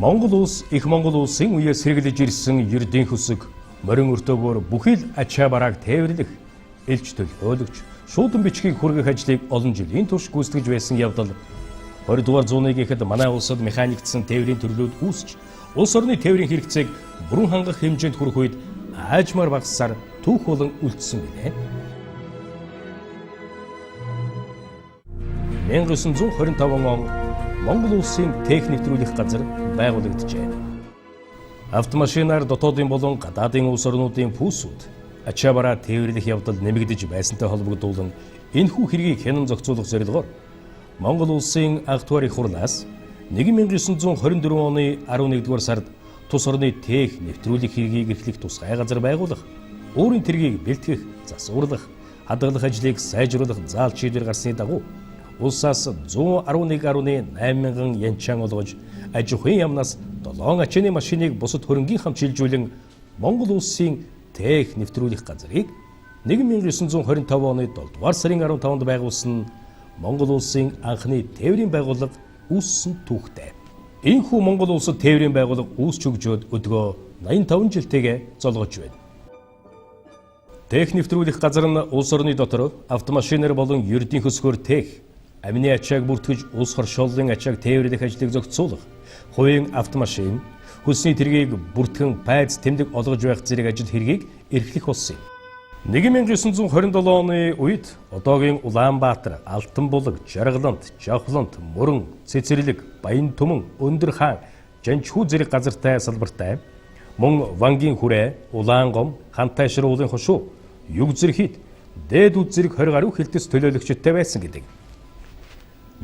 Монгол улс их Монгол улсын үеэс хэрэглэж ирсэн ердийн хөсөг морин өртөөгөөр бүхий л ачаа барааг тээвэрлэх, элч төлөөлөгч, шуудан бичгийг хүргэх ажлыг олон жилийн турш гүйцэтгэж байсан явдал 20 дугаар зууны гэхэд манай улсад механиктсан тээврийн төрлүүд үүсч, улс орны тээврийн хэрэгцээг бүрэн хангах хэмжээнд хүрэх үед аажмаар багассаар түүх болон үлдсэн билээ. 1925 он Монгол улсын тех нэвтрүүлэх газар байгуулагджээ. Автомашинаар дотоодын болон гадаадын улс орнуудын пүүсүүд ачаа бараа тээвэрлэх явдал нэмэгдэж байсантай холбогдуулан энэхүү хэргийг хянан зохицуулах зорилгоор Монгол улсын анхдугаар их хурлаас 1924 оны 11-р сард тус орны тех нэвтрүүлэх хэргийг эрхлэх тусгай газар байгуулах, өөрийн тэргийг бэлтгэх, засварлах, хадгалах ажлыг сайжруулах заалт шийдвэр гарсны дагуу улсаас 111.8 мянган янчаан олгож, аж ахуйн яамнаас 7 ачааны машиныг бусад хөрөнгийн хамт шилжүүлэн Монгол улсын тех нэвтрүүлэх газрыг 1925 оны 7 дугаар сарын 15-нд байгуулсан нь Монгол улсын анхны тээврийн байгууллага үүссэн түүхтэй. Ийхүү Монгол улсад тээврийн байгууллага үүсч хөгжөөд өдгөө 85 жилтэйгээ золгож байна. Тех нэвтрүүлэх газар нь улс орны дотор автомашинаар болон ердийн хөсгөөр тех, амины ачааг бүртгэж улс хоршооллын ачааг тээвэрлэх ажлыг зохицуулах, хувийн автомашин, хөлсний тэргийг бүртгэн пайз тэмдэг олгож байх зэрэг ажил хэргийг эрхлэх болсон юм. 1927 оны үед одоогийн Улаанбаатар, Алтанбулаг, Жаргалант, Жавхлант, Мөрөн, Цэцэрлэг, Баян-Түмэн, Өндөр хаан, Жанчхүү зэрэг газартай салбартай мөн Вангийн хүрээ, Улаангом, Хантайшир уулын хошуу, Юг зэрхийд, Дээд үд зэрэг 20 гаруй хилтэс төлөөлөгчтэй байсан гэдэг.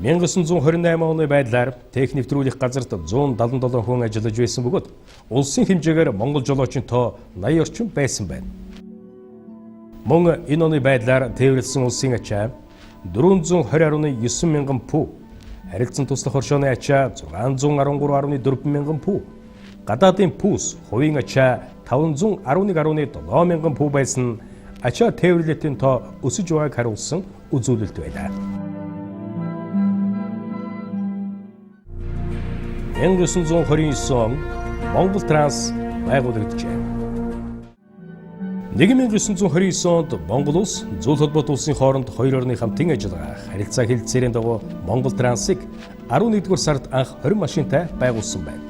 1928 оны байдлаар тех нэвтрүүлэх газарт 177 хүн ажиллаж байсан бөгөөд улсын хэмжээгээр монгол жолоочийн тоо 80 орчим байсан байна. Мөн энэ оны байдлаар тээвэрлсэн улсын ачаа 420.9 мянган пүү, харилцан туслах хоршооны ачаа 613.4 мянган пүү, гадаадын пүүс, хувийн ачаа 511.7 мянган пүү байсан нь ачаа тээвэрлэлтийн тоо өсөж байгааг харуулсан үзүүлэлт байлаа. 1929 он Монгол Транс байгуулагджээ. 1929 онд Монгол улс Зүүн холбоот улсын хооронд хоёр орны хамтын ажиллагаа харилцаа хэлэлцээрийн дагуу Монгол Трансыг 11-р сард анх 20 машинтай байгуулсан байна.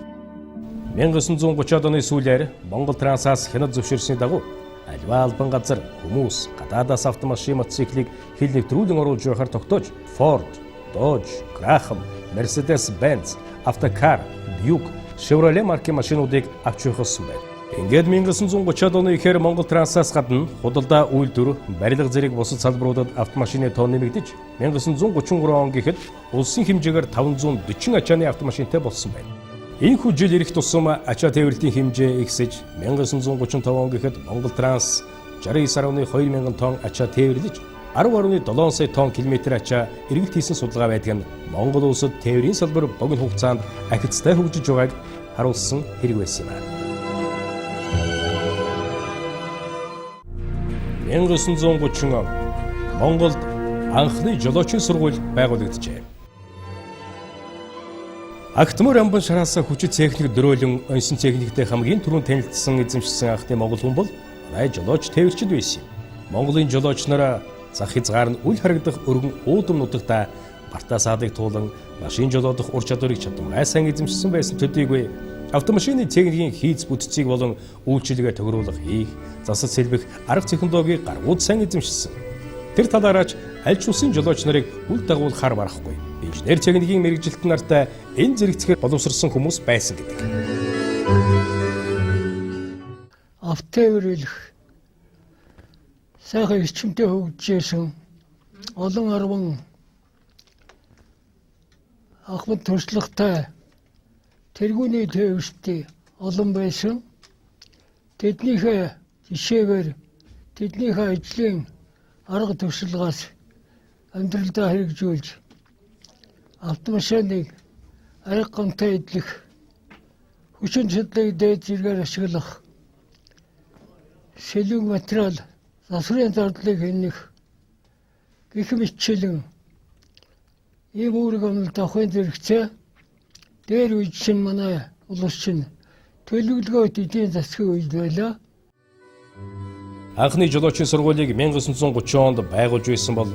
1930-ад оны сүүлээр Монгол Трансаас хянад зөвшөөрсний дагуу аливаа албан газар хүмүүс гадаадаас автомашин мотоциклийг хил нэвтрүүлэн оруулж байхаар тогтоож Ford, Dodge, Graham, Mercedes-Benz, Автокар, Buick, Chevrolet маркийн машинуудыг авч явах болсон байна. Ингээд 1930-ад оны ихээр Монгол Трансаас гадна худалдаа үйлдвэр, барилга зэрэг бусад салбаруудад автомашины тоо нэмэгдэж 1933 он гэхэд улсын хэмжээгээр 540 ачааны автомашинтай болсон байна. Ийхүү жил ирэх тусам ачаа тээвэрлэлтийн хэмжээ ихсэж 1935 он гэхэд Монгол Транс 69.2 мянган тонн ачаа тээвэрлэж 10.7 сая тонн километр ачаа эргэлт хийсэн судалгаа байдаг нь Монгол улсад тээврийн салбар богино хугацаанд ахицтай хөгжиж байгааг харуулсан хэрэг байсан юм. 1930 он Монголд анхны жолоочийн сургууль байгуулагджээ. Агтмөр амбан шараасаа хүчит техник дөрөөлөн оньсон техниктэй хамгийн түрүүнд танилцсан эзэмшсэн анхны монгол хүн бол манай жолооч тээвэрчд байсан юм. Монголын жолооч нар зах хязгаар нь үл харагдах өргөн уудам нутагта бартаа саадыг туулан машин жолоодох ур чадварыг чадамгай сайн эзэмшсэн байсан төдийгүй автомашины техникийн хийц бүтцийг болон үйлчилгээ тохируулах хийх, засаж сэлбэх арга технологиг гаргууд сайн эзэмшсэн. Тэр талаараач аль ч улсын жолооч нарыг үл дагуулахаар барахгүй. Инженер техникийн мэргэжилтэн нартай энэ зэрэгцгээр боловсрсон хүмүүс байсан гэдэг. Автотээвэрлэх сайхан эрчимтэй хөгжижсэн олон арван ахмад туршлагатай тэргүүний тээвэрчдийн олон байсан. Тэднийхээ жишээгээр тэднийхээ ажлын арга туршлагаас амьдралдаа хэрэгжүүлж автомашиныг арга гамтай эдлэх, хүчин чадлыг дээд зэргээр ашиглах, сэлүүг материал, засварын зардлыг хэнэх гэх мэтчилэн ийм үүрэг онолд авахын зэрэгцээ дээр үечин манай Улс чинь төлөвлөгөөт эдийн засгийн үед байлаа. Анхны жолоочийн сургуулийг 1930 онд байгуулж байсан бол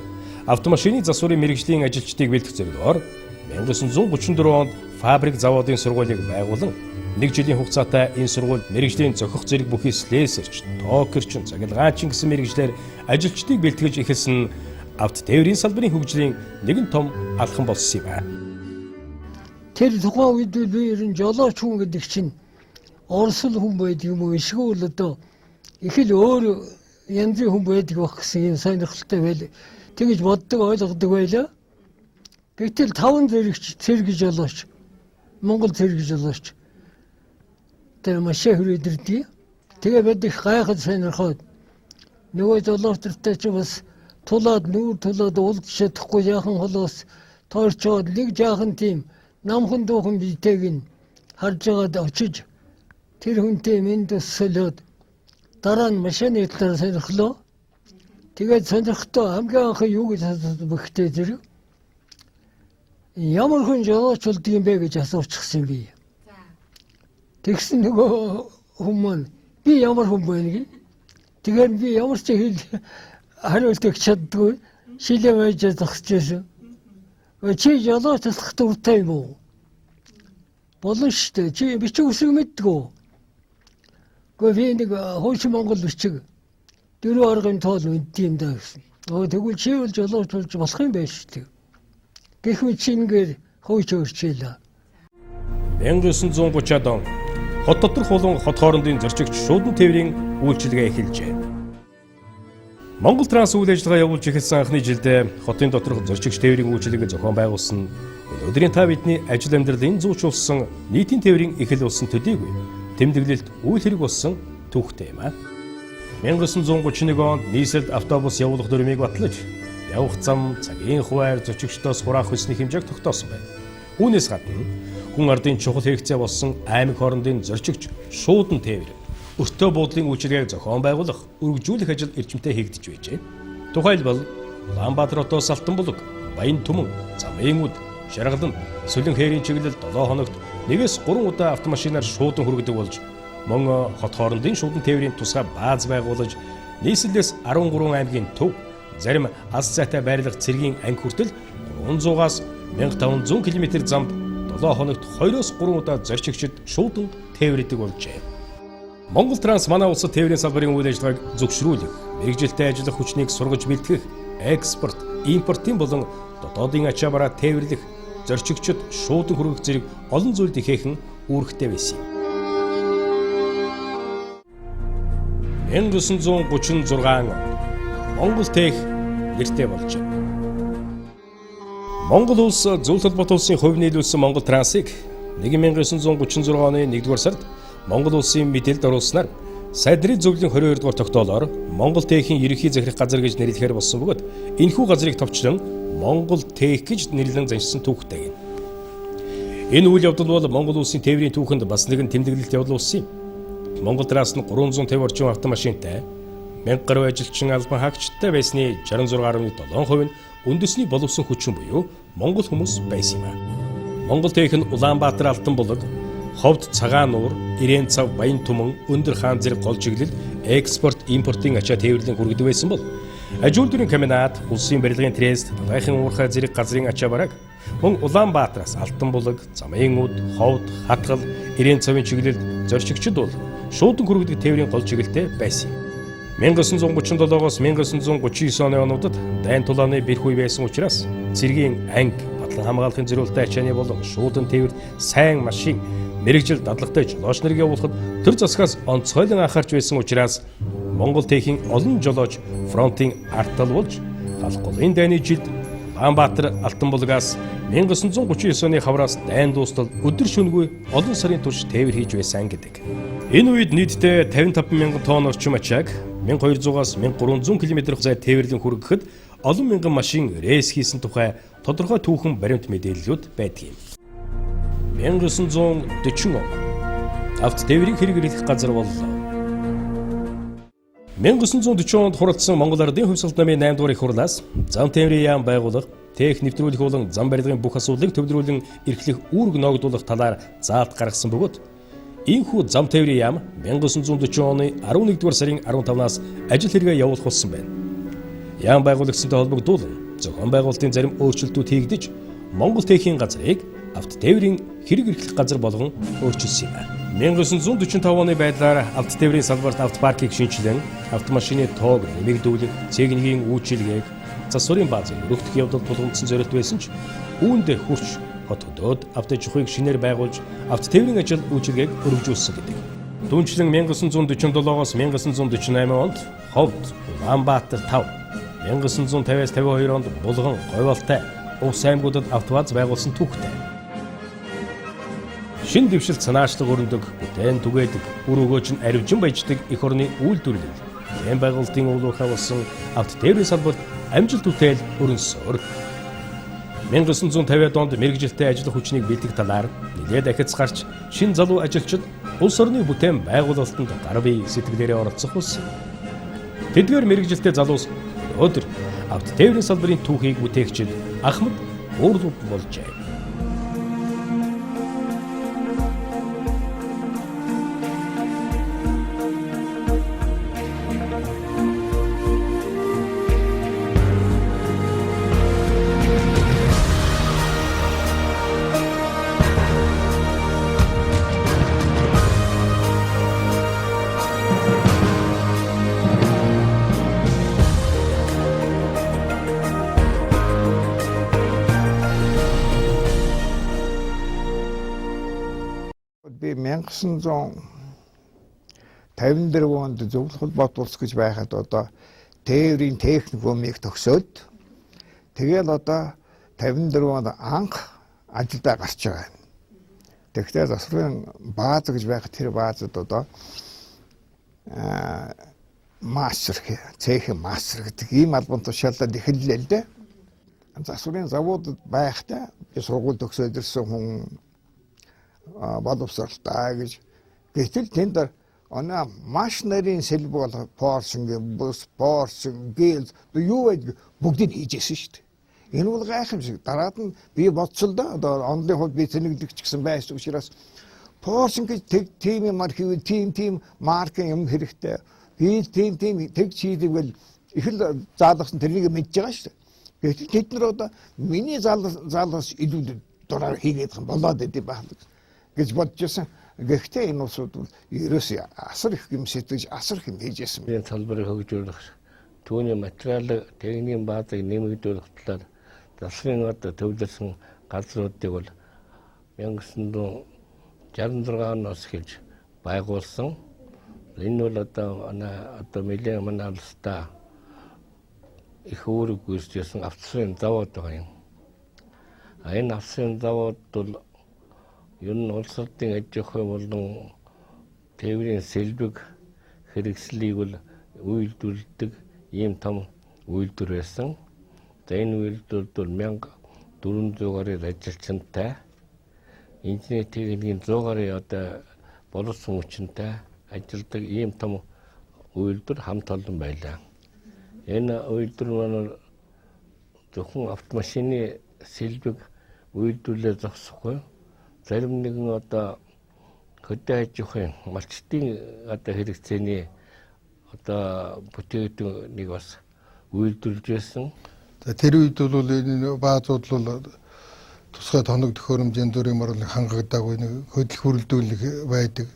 автомашины засварын мэргэжлийн ажилчдыг бэлтгэх зорилгоор 1934 онд фабрик заводын сургуулийг байгуулан нэг жилийн хугацаатай энэ сургуульд мэргэжлийн зохих зэрэг бүхий слесарч, токерчин, цахилгаанчин гэсэн мэргэжлээр ажилчдыг бэлтгэж эхэлсэн нь автотээврийн салбарын хөгжлийн нэгэн том алхам болсон юм аа. Тэр тухайн үед би ер нь жолооч хүн гэдэг чинь Орос хүн байдаг юм уу? Эсвэл одоо их л өөр янзын хүн байдаг байх гэсэн юм сонирхолтой байл. Тэгэж боддог, ойлгодог байлаа. Гэтэл 5 зэрэгч цэрэг жолооч, Монгол цэрэг жолооч тэр машин хүрээд ирдэг. Тэгээ бид их гайхаж сонирхоод нөгөө жолоочтой чи бас тулаад нүүр тулаад уулзч чадахгүй яахан холоос тойрчоод нэг жаахан тийм намхан дуухан биетэйг нь харж байгаад очиж тэр хүнтэй мэнд өсөлөөд дараа нь машины талаар сонирхлоо. Тэгээд сонирхдоо хамгийн анх юу гэж асуусан бөхтэй зэрэг ямар хүн жолооч болдог юм бэ гэж асуучихсан би. Тэгсэн нөгөө хүн маань би ямар хүн байна гин. Тэгэхээр би ямар ч хэл хариулт өгч чаддгүй. Шилээ байж зогсож байсан. Чи жолооч болох дуртай юм уу? Болно шүү дээ. Чи бичиг үсэг мэддэг үү? Гэхдээ би нэг хуучин Монгол бичиг дөрөв аргын тоол мэддэг юм даа гэсэн. Өө тэгвэл чи бол жолооч болж болох юм байна шүү дээ. Гэх мэт чингээр хууч өөрчилөө. 1930-ад он хот доторх болон хот хоорондын зорчигч шуудан тээврийн үйлчилгээ эхэлжээ. Монгол Транс үйл ажиллагаа явуулж эхэлсэн анхны жилдээ хотын доторх зорчигч тээврийн үйлчилгээг зохион байгуулсан. Өнөөдрийн та бидний ажил амьдралын зүйчүүлсэн нийтийн тээврийн эхэл болсон төдийгүй тэмдэглэлт үйл хэрэг болсон түүхтэй юм аа. 1931 онд нийслэлд автобус явуулах дүрмийг батлаж явах зам, цагийн хуваар зорчигчдоос хураах хөлсний хэмжээг тогтоосон байна. Үүнээс гадна хүн ардын чухал хэрэгцээ болсон аймаг хоорондын зорчигч шуудан тээвэр, өртөө буудлын үйлчилгээг зохион байгуулах, өргөжүүлэх ажил эрчимтэй хийгдэж байжээ. Тухайлбал Улаанбаатар хотоос Алтанбулаг, Баян Түмэн, Замын үд, Шаргалан, Сүлэн хээрийн чиглэл 7 хоногт 1-3 удаа автомашинаар шуудан хүргэдэг болж мөн хот хоорондын шуудан тээврийн тусгай бааз байгуулаж нийслэлээс 13 аймгийн төв зарим аз зайтай байрлах цэргийн анги хүртэл 300-аас 1500 км замд 7 хоногт 2-3 удаа зорчигчид шуудан тээвэрдэг болжээ. Монгол Транс манай улсад тээврийн салбарын үйл ажиллагааг зөвшрүүлэх, мэргэжилтэй ажиллах хүчнийг сургаж бэлтгэх, экспорт, импортын болон дотоодын ачаа бараа тээвэрлэх, зорчигчид шуудан хүргэх зэрэг олон зүйлд ихээхэн үүрэгтэй байсан юм. 1936 онд Монгол Тех нэртэй болжээ. Монгол улс зөв холбоот улсын хувь нийлүүлсэн Монгол Трансыг 1936 оны 1-р сард Монгол улсын мэдээлэлд оруулснаар сайд нарын зөвлөлийн 22 дугаар тогтоолоор Монгол Техийн ерөнхий захирах газар гэж нэрлэхээр болсон бөгөөд энэхүү газрыг товчлон Монгол Тех гэж нэрлэн заншсан түүхтэй гэнэ. Энэ үйл явдал бол Монгол улсын тээврийн түүхэнд бас нэгэн тэмдэглэлт явдал болсон юм. Монгол Транс нь 350 орчим автомашинтай 1000 гаруй ажилчин албан хаагчтай байсны 66.7% нь үндэсний боловсон хүчин буюу монгол хүмүүс байсан юм аа. Монгол Тех нь Улаанбаатар Алтанбулаг, Ховд Цагаан нуур, Ирээн цав, Баян Түмэн, Өндөр хаан зэрэг гол чиглэл экспорт, импортын ачаа тээвэрлэн хүргэдэг байсан бол аж үйлдвэрийн комбинат, улсын барилгын трест, далайхын уурхай зэрэг газрын ачаа барааг мөн Улаанбаатараас Алтанбулаг, Замын үд, Ховд, Хатгал, Ирээн цавын чиглэлд зорчигчид бол шуудан хүргэдэг тээврийн гол чиглэлтэй байсан юм. 1937-оос 1939 оны онуудад дайн тулааны бэрх үе байсан учраас цэргийн анги, батлан хамгаалахын зориултын ачааны болон шуудан тээвэрт сайн машин, мэргэжил дадлагтай жолооч нарыг явуулахад төр засгаас онцгойлон анхаарч байсан учраас Монгол Техийн олон жолооч фронтын ард тал болж Халх голын дайны жилд Улаанбаатар Алтанбулагаас 1939 оны хавраас дайн дуустал өдөр шөнөгүй олон сарын турш тээвэр хийж байсан гэдэг. Энэ үед нийтдээ 55 мянган тонн орчим ачааг 1200-аас 1300 км зай тээвэрлэн хүргэхэд олон мянган машин рейс хийсэн тухай тодорхой түүхэн баримт мэдээллүүд байдаг юм. 1940 он авто тээврийн хэрэг эрхлэх газар боллоо. 1940 онд хуралдсан Монгол Ардын хувьсгалт намын 8 дугаар их хурлаас зам тээврийн яам байгуулах, тех нэвтрүүлэх болон зам барилгын бүх асуудлыг төвлөрүүлэн эрхлэх үүрэг ноогдуулах талаар заалт гаргасан бөгөөд Ийхүү зам тээврийн яам 1940 оны 11-р сарын 15-наас ажил хэрэгээ явуулах болсон байна. Яам байгуулагдсантай холбогдуулан зохион байгуулалтын зарим өөрчлөлтүүд хийгдэж, Монгол техийн газрыг автотээврийн хэрэг эрхлэх газар болгон өөрчилсөн юм. 1945 оны байдлаар автотээврийн салбарт автопаркийг шинэчлэн, автомашины тоог нэмэгдүүлэх, цэгнэгийн үйлчилгээг, засварын баазыг өргөдөх явдал тулгамдсан зорилт байсан ч үүнд хүрч хот хөдөөд автожихуйг шинээр байгуулж автотээврийн ажил үйлчилгээг өргөжүүлсэн гэдэг. Түүнчлэн 1947-оос 1948 онд Ховд, Улаанбаатар 5, 1950-аас 52 онд Булган, Говьалтай, Увс аймагуудад автобаз байгуулсан түүхтэй. Шин дэвшилт санаачлаг өрнөдөг, бүтээн түгээдэг, үр өгөөч нь аривжин баяждаг эх орны үйлдвэрлэл, бүтээн байгуулалтын уулуурхай болсон автотээврийн салбарт амжилт бүтээл өрнөсөөр 1950-ад онд мэргэжилтэй ажиллах хүчнийг бэлтгэх талаар нэлээд ахиц гарч шин залуу ажилчид улс орны бүтээн байгуулалтанд гар бие сэтгэлээрээ оролцох болсон. Тэдгээр мэргэжилтэй залуус өнөөдөр автотээврийн салбарын түүхийг бүтээгчид Ахмад уурлууд болжээ. Би 1954 онд Зөвлөх холбоот улс гэж байхад одоо тээврийн техникумыг төгсөөд тэгэл одоо 54 онд анх ажилдаа гарч байгаа юм. Тэгэхээр засварын бааз гэж байхад тэр баазад одоо мастер, цехийн мастер гэдэг ийм албан тушаалаар эхэллээ л дээ. Засварын завуудад байхдаа би сургууль төгсөөд ирсэн хүн боловсралтай гэж. Гэтэл тэнд оноо маш нарийн сэлбэг бол Поршин, бус, Поршин, Гэл юу байдаг бүгдийг хийж байсан шүү дээ. Энэ бол гайхамшиг. Дараад нь би бодсон л да. Одоо онлын хувьд би тэнэглэгч гэсэн байсан учраас Поршин гэж тэг тийм марк хийвэл тийм маркийн юм хэрэгтэй. Би тийм тэг хийдэг их л заалгасан тэрнийг мэдж байгаа шүү дээ. Гэтэл тэд нар одоо миний заалгас илүү дураар хийгээд болоод идэв байх гэж бодож байсан. Гэхдээ энэ улсууд бол ерөөсөө асар их юм сэтгэж, асар их юм хийж байсан. Энэ салбарыг хөгжүүлэх, түүний материал, техникийн баазыг нэмэгдүүлэх талаар засгийн одоо төвлөрсөн газруудыг бол 1966 оноос эхэлж байгуулсан. Энэ бол одоо манай нэлээд манай улсдаа их үүрэг гүйцэтгэсэн автосрын завууд байгаа юм. А энэ автосрын завууд бол ер нь улс ордын аж ахуй болон тээврийн сэлбэг хэрэгслийг бол үйлдвэрлэдэг ийм том үйлдвэр байсан. За энэ үйлдвэрд бол 1400 гаруй ажилчинтай, инженер техникийн 100 гаруй одоо боловсон хүчинтэй ажилладаг ийм том үйлдвэр хамт олон байлаа. Энэ үйлдвэр маань зөвхөн автомашины сэлбэг үйлдвэрлэлээ зогсохгүй. Зарим нэгэн одоо хөдөө аж ахуйн малчдын одоо хэрэгцээний одоо бүтээгдэхүүнийг бас үйлдвэрлэж байсан. За тэр үед бол энэ баазууд бол тусгай тоног төхөөрөмж янз бүрийн морол хангагдаагүй нэг хөдөл хүрэлдүүлэх байдаг.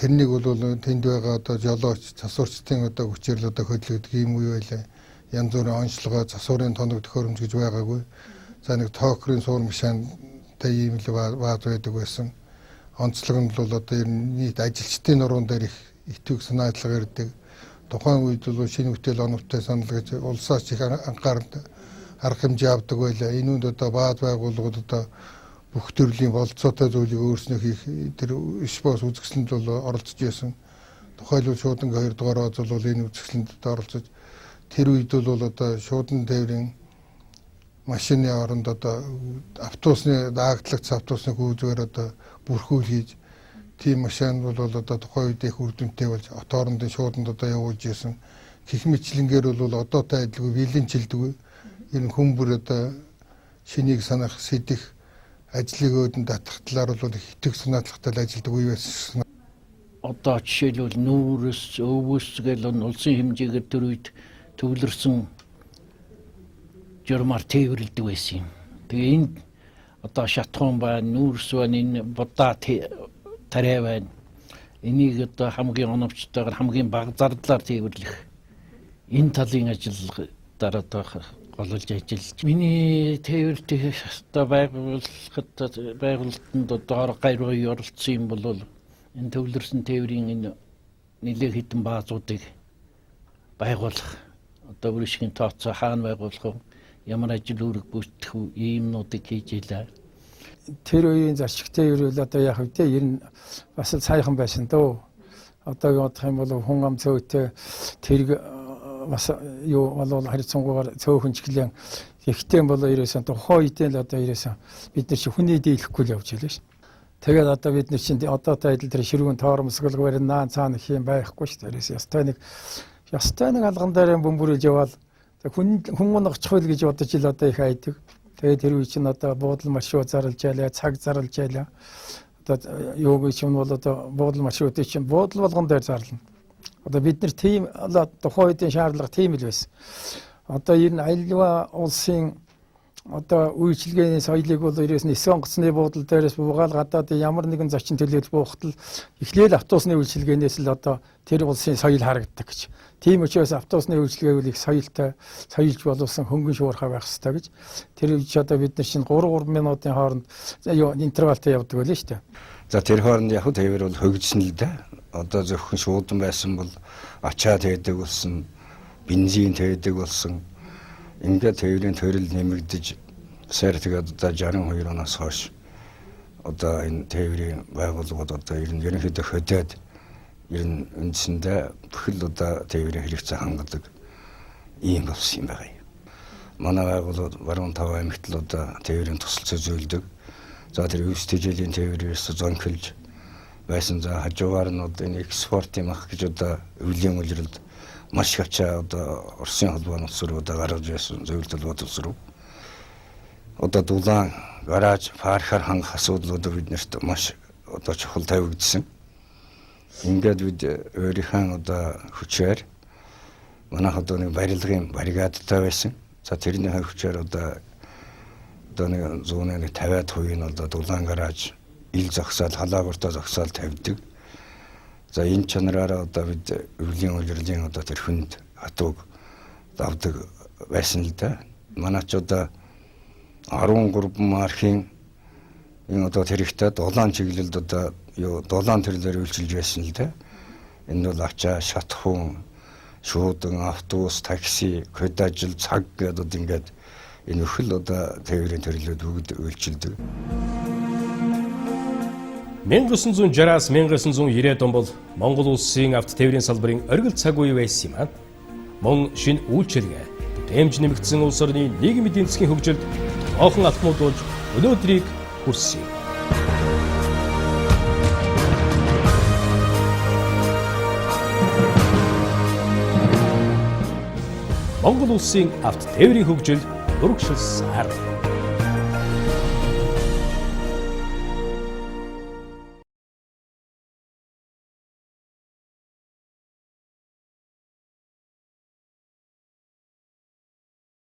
Тэрнийг бол тэнд байгаа одоо жолооч, засварчдын одоо хүчээр л одоо хөдлөгдөг юм үе байлаа. Янз бүрийн онцлогоо засварын тоног төхөөрөмж гэж байгаагүй. За нэг токрын суур машинтай ийм л бааз байдаг байсан. Онцлог нь бол одоо ер нь нийт ажилчдын нуруунд дээр их итгэх санаачлага ирдэг. Тухайн үед бол шинэ бүтээл оновчтой санал гэж улсаас их анхаарал арга хэмжээ авдаг байлаа. Энэ үнд одоо бааз байгууллагууд одоо бүх төрлийн болцоотой зүйлийг өөрснөө хийх тэр иш бос үзэсгэлэнд бол оролцож байсан. Тухайлбал Шуудангийн 2 дугаар бааз бол энэ үзэсгэлэнд оролцож тэр үед бол одоо шуудан тээврийн машины оронд одоо автобусны даагтлагц автобусны гүйзгээр одоо бүрхүүл хийж тийм машин бол одоо тухайн үед их үр дүнтэй болж от орондын шууданд одоо явуулж исэн. Гэх мэтлэнгээр бол одоотой адилгүй бэлэнчилдэггүй. Ер нь хүмүүр одоо шинийг санах, сэдэх Ажлыг өөдөн татах талаар бол их итгэх санаатлагтай ажилладаг үе байсан. Одоо жишээлбэл нүүрс, өвөс гэл улсын хэмжээгээр тэр үед төвлөрсөн журмаар тээвэрлэдэг байсан юм. Тэгээ энэ одоо шатхуун байна, нүүрс байна, энэ будаа тариа байна. Энийг одоо хамгийн оновчтойгоор хамгийн бага зардлаар тээвэрлэх энэ талын ажил дээр одоо гололж ажиллаж. Миний тээвэрлэх одоо байгууллагад байгуулалтанд одоо гайруу оролцсон юм бол энэ төвлөрсөн тээврийн энэ нэлээд хэдэн баазуудыг байгуулах, одоо бүршгийн тооцоо хаана байгуулах вэ? Ямар ажил үүрэг бүртгэх вэ? Иймнуудыг хийж илээ. Тэр үеийн зарчиг тээвэр бол одоо яг үгүй ер нь бас л сайхан байсан дөө. Одоо бодох юм бол хүн ам цөөтэй тэрэг бас юу болвол харьцангуйгаар цөөхөн чиглэн ихтэй бол ерөөсөн тухайн үедээ л одоо ерөөсөн бид нар чи хүний дийлэхгүй л явж илээ ш. Тэгээд одоо бид нар чинь одоотой адил тэр ширүүн тоормсгол барина цаана гэх юм байхгүй ш. Ерөөсөн ёстой нэг алган дээр бөмбөрүүлж яваал хүн очих үл гэж бодож ил одоо их айдаг. Тэгээд тэр үе чинь одоо буудал маршрут зарлж ялаа, цаг зарлж ялаа. Одоо юу гэж юм бол одоо буудал маршрутыг чинь буудал болгон дээр зарлана. Одоо бид нар тийм тухайн үеийн шаардлага тийм л байсан. Одоо энэ альва улсын одоо үйлчилгээний соёлыг бол ерөөс нь эсвэн онгоцны буудал дээрээс буугаал гадаад ямар нэгэн зочин төлөөлөл буухад л эхлээл автобусны үйлчилгээнээс л одоо тэр улсын соёл харагддаг гэж. Тийм учраас автобусны үйлчилгээг бол их соёлтой, соёлж боловсон хөнгөн шуурхай байх ёстой гэж. Тэр үеч одоо бид нар чинь 3 минутын хооронд юу интервалтай явдаг байлаа шүү дээ. За тэр хооронд яг тээвэр бол хөгжсөн л дээ. Одоо зөвхөн шуудан байсан бол ачаа тээдэг болсон, бензин тээдэг болсон. Ингээд тээврийн төрөл нэмэгдэж сар тэгээд одоо 62 оноос хойш одоо энэ тээврийн байгууллагууд одоо ер нь ерөнхийдөө хөдөөд ер нь үндсэндээ бүхэл одоо тээврийн хэрэгцээ хангадаг ийм болсон юм байна. Манай байгууллагууд баруун тав аймагт л одоо тээврийн тусалцаа зөвлөдөг. За тэр өвс тэжээлийн тээврээс зонхилж байсан. За хажуугаар нь одоо энэ экспортын мах гэж одоо өвлийн улиралд маш их ачаа одоо Оросын холбооны улс руу одоо гаргаж байсан зөвлөлт холбоот улс руу. Одоо дулаан, гараж, паркаар хангах асуудлууд биднэрт маш одоо чухал тавигдсан. Ингээд бид өөрийнхөө одоо хүчээр манайх одоо нэг барилгын бригадтай байсан. За тэрний хүчээр одоо нэг 150% нь одоо дулаан гараж, ил зогсоол, халаагууртаа зогсоол тавьдаг. За энэ чанараараа одоо бид өвлийн улирлын одоо тэр хүнд хатууг давдаг байсан л да. Манай ч одоо 13 маркийн энэ одоо тэрэгтэй дулаан чиглэлд одоо юу дулаан төрлөөр үйлчилж байсан л да. Энэ бол ачаа, шатхуун, шуудан, автобус, такси, кодажил, цаг гэдэг ингээд энэ өхөл одоо тээврийн төрлүүд бүгд үйлчилдэг. 1960-аас 1990-ад он бол Монгол улсын авто тээврийн салбарын оргил цаг үе байсан юм аа. Мөн шинэ үйлчилгээ, бүтээмж нэмэгдсэн улс орны нийгэм эдийн засгийн хөгжилд томоохон алхмууд болж өнөөдрийг хүрсэн юм. Монгол улсын авто тээврийн хөгжил урагшилсаар.